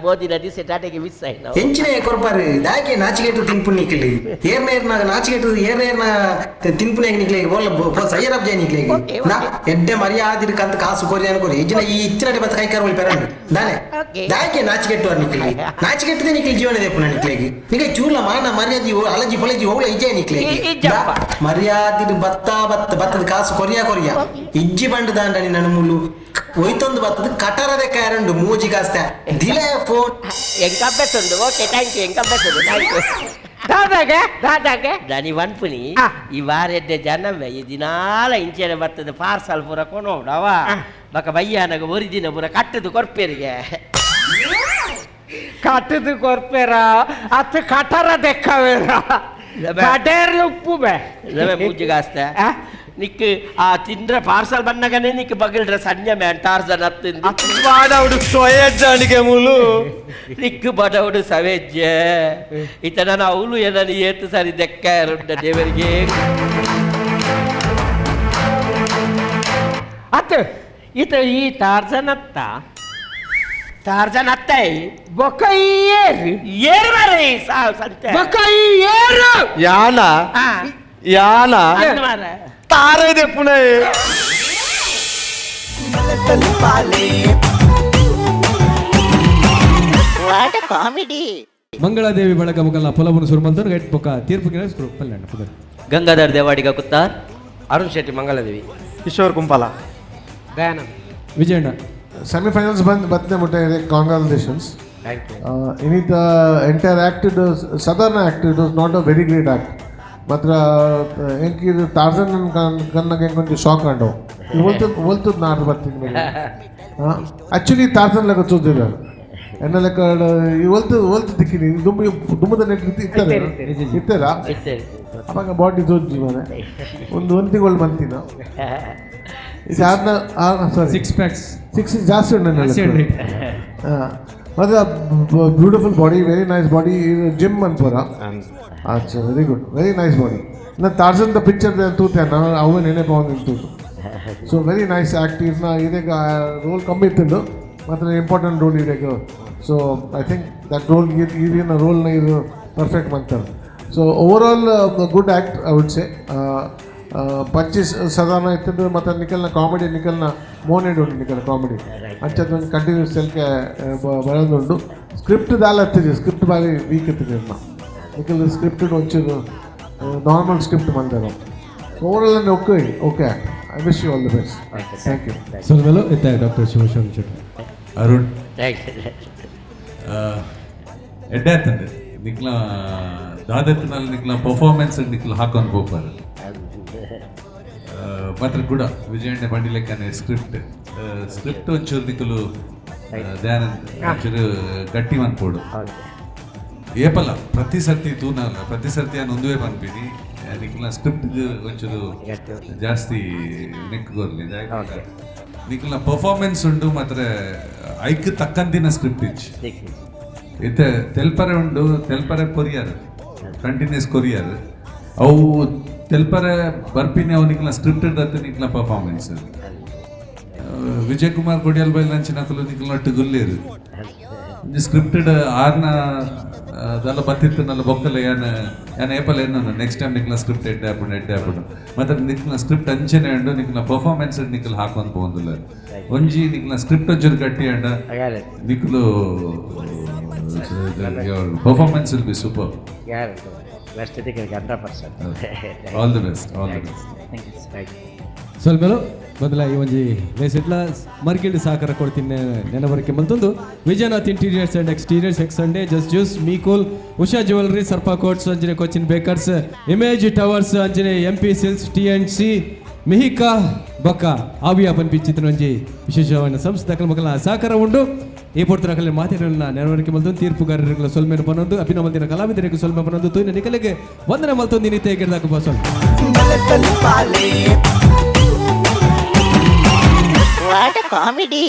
Speaker 3: ಮೋದಿನ ದಿಸೆ ಟಾಟೆಗೆ ಮಿಸ್ ಆಯ್ತು.
Speaker 9: ಎಂಚಿನ ಕೊರ್ಪಾರು? ದಾಕೆ ನಾಚಿಕೆಟ್ಟು ತಿನ್ಪು ನಿಕ್ಲಿ ಏರ್ನ ಏರ್ನ ನಾಚಿಕೆಟ್ಟು ಏರ್ನ ಏರ್ನ ತಿನ್ಪುನೇಗ ನಿಕ್ಲೆ ಬೋಲ ಸಯ್ಯರಬ್ ಜೈ ನಿಕ್ಲೆ. ನಾ ಎಡ್ಡೆ ಮರ್ಯಾದಿರ್ ಕಂತ ಕಾಸು ಕೊರಿ ಅನ್ಕೊರಿ ಇಜ್ಜಿನ ಈ ಇಚ್ಚಿನಡೆ ಬತ್ತ ಕೈ ಕರ್ವಳಿ ಪೆರಂಡು ದಾನೆ. ದಾಕೆ ನಾಚಿಕೆಟ್ಟು ನಿಕ್ಲಿ? ನಾಚಿಕೆಟ್ಟದೆ ನಿಕ್ಲಿ ಜೀವನ ದೇಪುನ ನಿಕ್ಲೆಗೆ. ನಿಕ್ಕೆ ಚೂರ್ಲ ಮಾನ ಮರ್ಯಾದಿ ಅಲಜಿ ಪಲಜಿ ಓಳ ಇಜ್ಜೆ ನಿಕ್ಲೆಗೆ. ಮರ್ಯಾದಿಡ್ ಬತ್ತ ಬತ್ತ ಬತ್ತದ ಕಾಸು ಕೊರಿಯಾ ಕೊರಿಯಾ ಇಜ್ಜಿ ಬಂಡು ದಾಂಡ ನಿನ್ನ ಮುಳ್ಳು ಒಯ್ತೊಂದು ಬತ್ತದ ಕಟರದೆ ಕ್ಯಾರಂಡು ಮೂಜಿ ಕಾಸ್ತ ದಿಲೆ ಫೋನ್.
Speaker 3: ಎಂಕ ಅಭ್ಯಾಸ ಉಂಡು. Okay, thank you. ಎಂಕ ಅಭ್ಯಾಸ ಉಂಡು, thank you.
Speaker 6: ದಾದಾಗೆ ದಾದಾಗೆ?
Speaker 3: ದಾನಿ ವನ್ಪುನಿ ಈ ವಾರೆಡ್ಡೆ ಜನಮೆ ಈ ದಿನಾಲ ಇಂಚೆನೆ ಬರ್ತದೆ ಪಾರ್ಸಲ್ ಪೂರ ಕೊನೋಡವ ಬಕ ಬಯ್ಯಾನಗ ಒರಿ ದಿನ ಪೂರ ಕಟ್ಟದು ಕೊರ್ಪೇರಿಗೆ.
Speaker 6: ಕಟ್ಟದು ಕೊರ್ಪೇರ ಅತ್ ಕಟರ ದೆಕ್ಕವೇರ ಕಟೇರ್ಲ ಉಪ್ಪು ಬೇ.
Speaker 3: ಮೂಜಿಗಾಸ್ತ ನಿಕ್ ಆ ತಿಂದ್ರ ಪಾರ್ಸಲ್ ಬನ್ನಗನೆ ನಿಕ್ ಬಗಲ್ರ ಸಣ್ಣ ಮ್ಯಾನ್ ಟಾರ್ಜನ್ ಅತ್ತಿಂದು.
Speaker 1: ಬಾಡೌಡು ಸೊಯಜ್ಜಾಣಿಗೆ ಮೂಲು.
Speaker 3: ನಿಕ್ ಬಡೌಡು ಸವೆಜ್ಜೆ ಇತ ನಾನು ಅವಳು ಏನನ್ನು ಏತು ಸರಿ ದೆಕ್ಕ ದೇವರಿಗೆ.
Speaker 6: ಅತ್ ಇತ ಈ ಟಾರ್ಜನ್ ಅತ್ತ?
Speaker 3: ಟಾರ್ಜನ್ ಅತ್ತ.
Speaker 6: ಬೊಕ್ಕ ಈ ಏರು?
Speaker 3: ಏರು ಮಾರ್ರೆ ಸಾವು ಸಂತೆ.
Speaker 6: ಬೊಕ್ಕ ಈ ಏರು?
Speaker 1: ಯಾನ ಯಾನ
Speaker 3: ಅಂದ್ ಮಾರ್ರೆ.
Speaker 1: ತಾರೆ ದೆಪ್ಪುನೆ.
Speaker 2: What a comedy!
Speaker 5: Mangaladevi ಬಳಗ ಮುಗಲ್ಲ ಪೊಲಬುನ ಸುರುಮಲ್ತರು ಗೈಟ್ ಬೊಕ್ಕ ತೀರ್ಪು ಪಲ್ಯಾಣ ಪುದರ್.
Speaker 8: ಗಂಗಾಧರ್ ದೇವಾಡಿಗ ಕುತ್ತಾರ್.
Speaker 3: ಅರುಣ್ ಶೆಟ್ಟಿ ಮಂಗಳದೇವಿ.
Speaker 1: ಕಿಶೋರ್ ಕುಂಪಾಲ.
Speaker 6: ದಯಾನಂದ್.
Speaker 5: ವಿಜಯಣ್ಣ.
Speaker 10: ಸೆಮಿಫೈನಲ್ಸ್ ಬಂದು ಬತ್ತನೆ ಮುಟ್ಟೆ congratulations.
Speaker 3: Thank you.
Speaker 10: ಇನ್ನಿತ entire act ಸಾಧಾರಣ act, it was not a very great act. ಮಾತ್ರ ಎಂಕ್ ಇದು ಟಾರ್ಜನ್ ಕಣ್ಣಗೆ ಎಂಕೊಂಚ ಶಾಕ್ ಆಂಡವು. ಒಲ್ತು ಒಲ್ತು ನಾಡ್ದು ಬರ್ತೀನಿ ಮೇಲೆ ಆ್ಯಕ್ಚುಲಿ ಟಾರ್ಜನ್ ಲೆಕ್ಕ ಚೂದಿಲ್ಲ ಎನ್ನ ಲೆಕ್ಕ. ಈ ಒಲ್ತು ಒಲ್ತು ದಿಕ್ಕಿನಿ ದುಂಬು ದುಂಬದ ನೆಟ್ ಇತ್ತಾರೆ ಇತ್ತೆದ ಅವಾಗ ಬಾಡಿ ಜೋಜಿ ಮನೆ ಒಂದು ಒಂದು ತಿಂಗಳು ಮಂತಿನ ಇದು ಆರ್ನ ಸಾರಿ.
Speaker 5: Six packs.
Speaker 10: Six ಜಾಸ್ತಿ ಉಂಟು ನನ್ನ. ಮತ್ತೆ beautiful body, very nice body. Gym ಅನ್ಪೋರ ಅಚ್ಚಾ? Very good, very nice body. ನಾ ಟಾರ್ಜನ್ the picture ತೂತೆ ನಾನು ಅವೇ ನೆನಪು ತೂತು. ಸೊ ವೆರಿ ನೈಸ್ ಆ್ಯಕ್ಟ್. ಇರ್ನ ಇದೀಗ ರೋಲ್ ಕಮ್ಮಿ ಇತ್ತು ಮಾತ್ರ ಇಂಪಾರ್ಟೆಂಟ್ ರೋಲ್ ಇದೀಗ. So I think that role ಈಗಿನ ರೋಲ್ನ ಇದು ಪರ್ಫೆಕ್ಟ್ ಮಾಡ್ತಾರೆ. So overall good act, I would say. ಪಂಚಿಸ್ ಸಾಧಾರಣ ಇತ್ತು. ಮತ್ತು ನಿಖಲ್ನ ಕಾಮಿಡಿ ನಿಖಲ್ನ ಮೋನೆಡ್ ಉಂಟು ನಿಖಲ್ ಕಾಮಿಡಿ ಅಂಚದ ಒಂದು ಕಂಟಿನ್ಯೂಸ್ ಸೆಲ್ಕೆ ಬರೋದುಂಟು. ಸ್ಕ್ರಿಪ್ಟ್ ದಾಲ ಹತ್ತಿದೆ, ಸ್ಕ್ರಿಪ್ಟ್ ಬಾರಿ ವೀಕ್ ಇತ್ತು ಇರ್ನ. ನಿಖಲ್ ಸ್ಕ್ರಿಪ್ಟ್ ಒಂಚೂರು ನಾರ್ಮಲ್ ಸ್ಕ್ರಿಪ್ಟ್ ಬಂದರು. Overall okay okay. I wish you all the best. Thank you.
Speaker 5: ಸೊಲ್ಮೆಲು ಇತ್ತ doctor Shivasharana Shetty.
Speaker 11: Arun.
Speaker 3: Thank you.
Speaker 11: ಎಡ್ಡೆ ಆತಂದೆ ನಿಕ್ಲ ದಾದತ್ತಿನಲ್ಲಿ ನಿಕ್ಲ ಪರ್ಫಾರ್ಮೆನ್ಸ್ ನಿಕ್ಲ ಹಾಕೊಂಡು ಹೋಗ್ಬಾರ ಮಾತ್ರ ಕೂಡ ವಿಜಯಣ್ಣ ಬಂಡಿಲೆಕ್ಕನೆ ಸ್ಕ್ರಿಪ್ಟ್ ಸ್ಕ್ರಿಪ್ಟ್ ಒಂಚೂರು ನಿಕ್ಕಲು ದಯಾನಂದ್ ಒಂಚೂರು ಗಟ್ಟಿ ಮನ್ಪೋಡು. ಏಪಲ ಪ್ರತಿ ಸರ್ತಿ ತೂನಲ್ಲ, ಪ್ರತಿ ಸರ್ತಿ ನಾನು ಒಂದುವೇ ಪನ್ಪಿನಿ, ನಿಕ್ಲ ಸ್ಕ್ರಿಪ್ಟ್ ಒಂಚೂರು ಜಾಸ್ತಿ ನೆಕ್ ಗೊರ್ಲಿ. ನಿಕ್ಲ ಪರ್ಫಾರ್ಮೆನ್ಸ್ ಉಂಡು, ಮಾತ್ರ ಐಕ್ ತಕ್ಕಂತಿನ ಸ್ಕ್ರಿಪ್ಟ್ ಇಚ್ಚಿ. ಇತ್ತೆ ತೆಲ್ಪರೆ ಉಂಡು, ತೆಲ್ಪರೆ ಕೊರಿಯರ್, ಕಂಟಿನ್ಯೂಸ್ ಕೊರಿಯರ್. ಅವು ತೆಲ್ಪರೆ ಬರ್ಪಿನಿ, ಅವು ನಿಕ್ಲ ಸ್ಕ್ರಿಪ್ಟ್ ದತ್ತು ನಿಕ್ಲ ಪರ್ಫಾರ್ಮೆನ್ಸ್. ವಿಜಯ್ ಕುಮಾರ್ ಕೊಡಿಯಲ್ ಬೈಲ್ ಅಂಚಿನಕುಲು ನಿಕ್ಲ ಗುಲ್ಲೇರು. ಒಂಜಿ ಸ್ಕ್ರಿಪ್ಟೆಡ್ ಆರ್ನ ದಲ್ಲ ಬತ್ತಿತ್ತು ನಲ್ಲ ಬೊಕ್ಕಲ. ಯಾನ್ ಯಾನ್ ಏಪಲ ಎನ್ನೊಂದು, ನೆಕ್ಸ್ಟ್ ಟೈಮ್ ನಿಕ್ಲ ಸ್ಕ್ರಿಪ್ಟ್ ಎಡ್ಡೆ ಆಪುಂಡು, ಎಡ್ಡೆ ಆಪುಂಡು. ಮತ್ತೆ ನಿಕ್ಲ ಸ್ಕ್ರಿಪ್ಟ್ ಅಂಚನೆ ಉಂಡು, ನಿಕ್ಲ ಪರ್ಫಾರ್ಮೆನ್ಸ್ ನಿಕ್ಲ ಹಾಕೊಂದು ಪೋಂದುಲ್ಲ. ಒಂಜಿ ನಿಕ್ಲ ಸ್ಕ್ರಿಪ್ಟ್ ಒಂಚೂರು ಗಟ್ಟಿ ಅಂಡ ನಿಕ್ಲು performance will be super.
Speaker 3: Best 100%.
Speaker 11: All the best, all the best.
Speaker 3: Thank you.
Speaker 5: ಸೊಲ್ಮೆಲು ಬದಲ ಈ ಒಂಜಿ ಲೇಸಿಟ್ಲ ಮರ್ಗಿಲ್ಡ್ ಸಹಕಾರ ಕೊಡ್ತೀನಿ ನೆನವರಿಕೆ ಮಲ್ತೊಂದು Vijaynath interiors and exteriors, X Sunday, just juice, ಮೀಕೋಲ್, Usha jewellery, ಸರ್ಪಾ coats, ಅಂಚನೆ ಕೊಚ್ಚಿನ್ ಬೇಕರ್ಸ್, ಇಮೇಜ್ ಟವರ್ಸ್, ಅಂಚನೆ M P silks, T and C, Mihika ಬೊಕ್ಕ ಆವಿಯಾ ಪನ್ಪಿಂಚಿತ್ತಿನ ಒಂಜಿ ವಿಶೇಷವಾದ ಸಂಸ್ಥೆ ಮಕ್ಕಳ ಸಹಕಾರ ಉಂಡು. ಈ ಪೊರ್ತುನಕಲೆ ಮಾತೆರೆನ ನೆನವರಿಕೆ ಮಲ್ತೊಂದು, ತೀರ್ಪುಗಾರರಿಗೆ ಸೊಲ್ಮೆನು ಪನೊಂದು, ಅಭಿನವಂದಿನ ಕಲಾವಿದರಿಗೆ ಸೊಲ್ಮೆ ಪನೊಂದು, ತೂಯಿನ ನಿಕಲೆಗೆ ವಂದನೆ ಮಲ್ತೊಂದು ನಿತೆ ಗಿಡದಾಕ ಬಸೊಲ್.
Speaker 2: What a comedy!